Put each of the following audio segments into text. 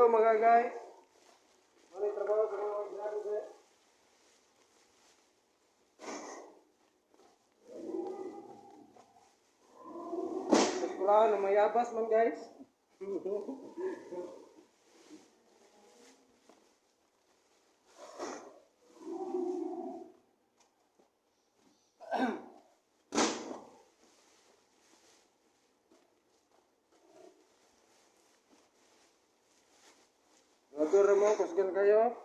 Hello, mga guys. Ano yung trabaho sa mga empleyado sir? Sa eskwelahan, mayabas man, guys. Nadura mo, kusgan kayo.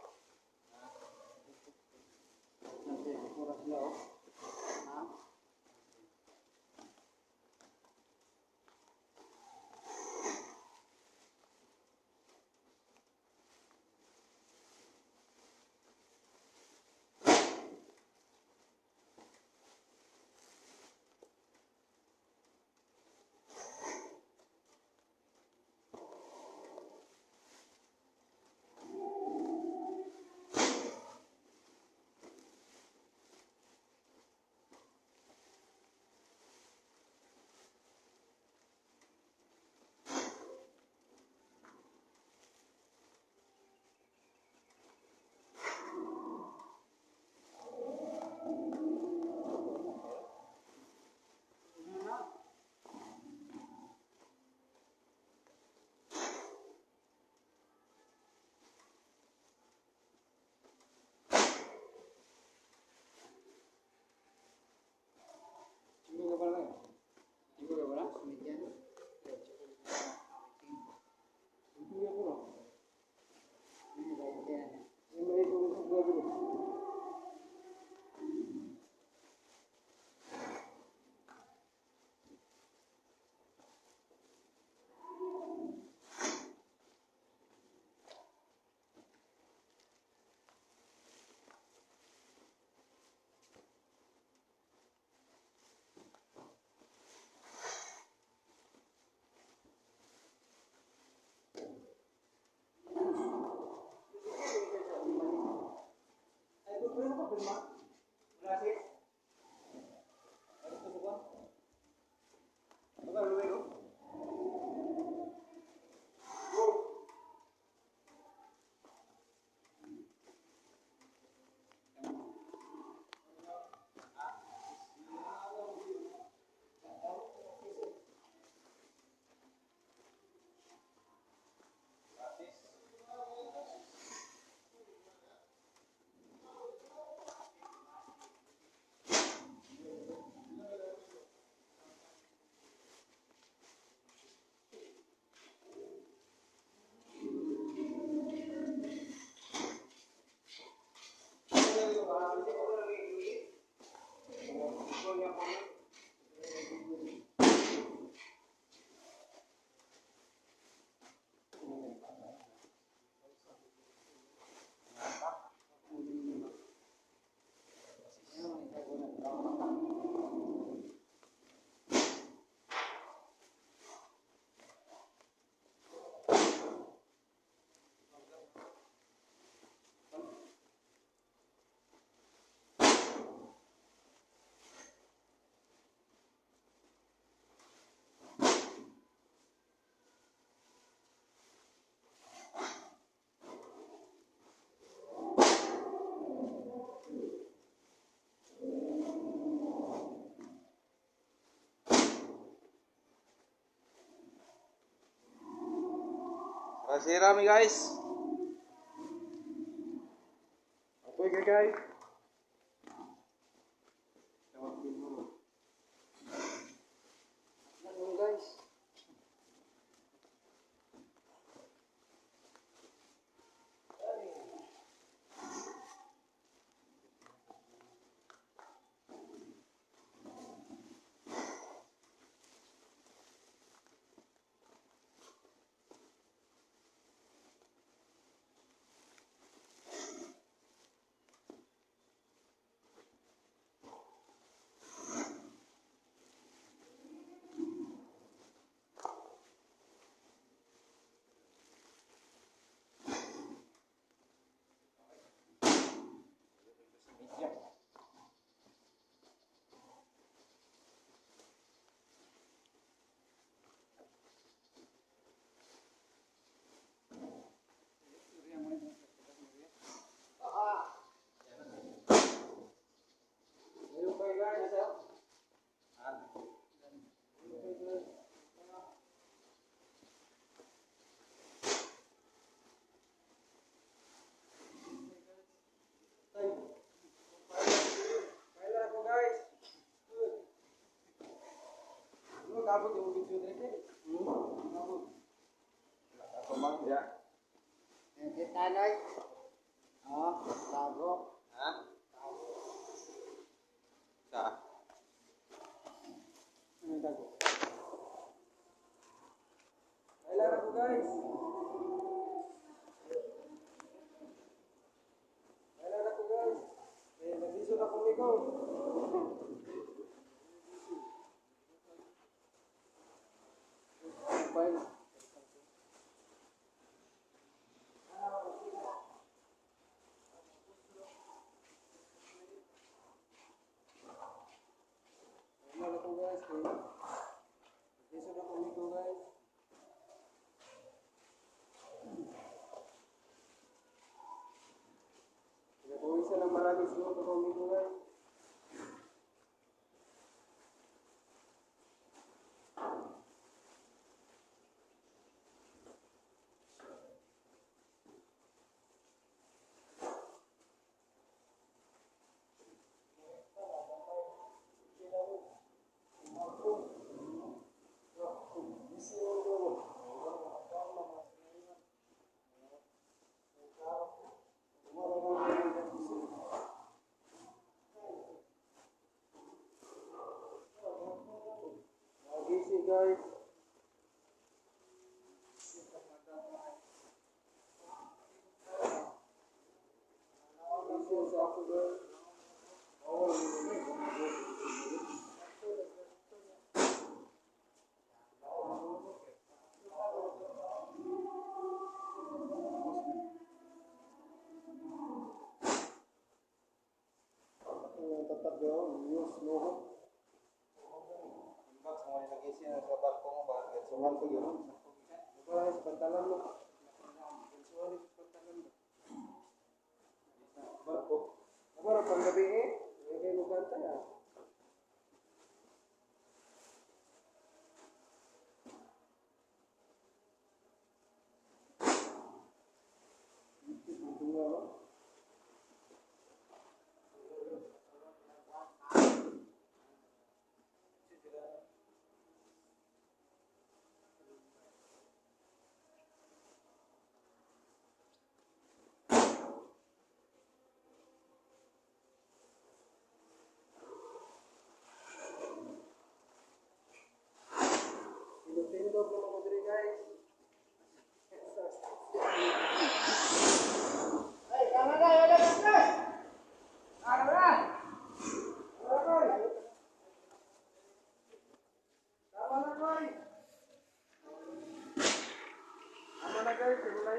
Chinggo ka pala. Chinggo ka pala? Chinggo ka pala. Yung may kung Ay, pwede mo pa pirma? Wala si? Ay, gusto ko? Baka luwi ko? Go! Kasira mi, guys. Okay guys. Ano, guys? Maabot yung video dire. Maabot. Ako man ya. Kita noy. Oh, bago. Ha? Sa Ano tago? Kailan ako, guys. Kailan ako, guys. Eh, naglisod ako ikaw. File. Kailan ako, guys. Eh, naglisod ako ikaw, guys. Pinapawisan ng marami siguro ako ikaw, guys. Busy, guys. Busy sa ako, guys. Oh, tatag daw, news no. Inbox mo ni nag-isi na sa balko mo ba? Gansuhan ko yun. Wala sa pantalan mo. Gansuhan sa pantalan mo. Balko. Para panggabi eh. Hindi kayo magbantay ah.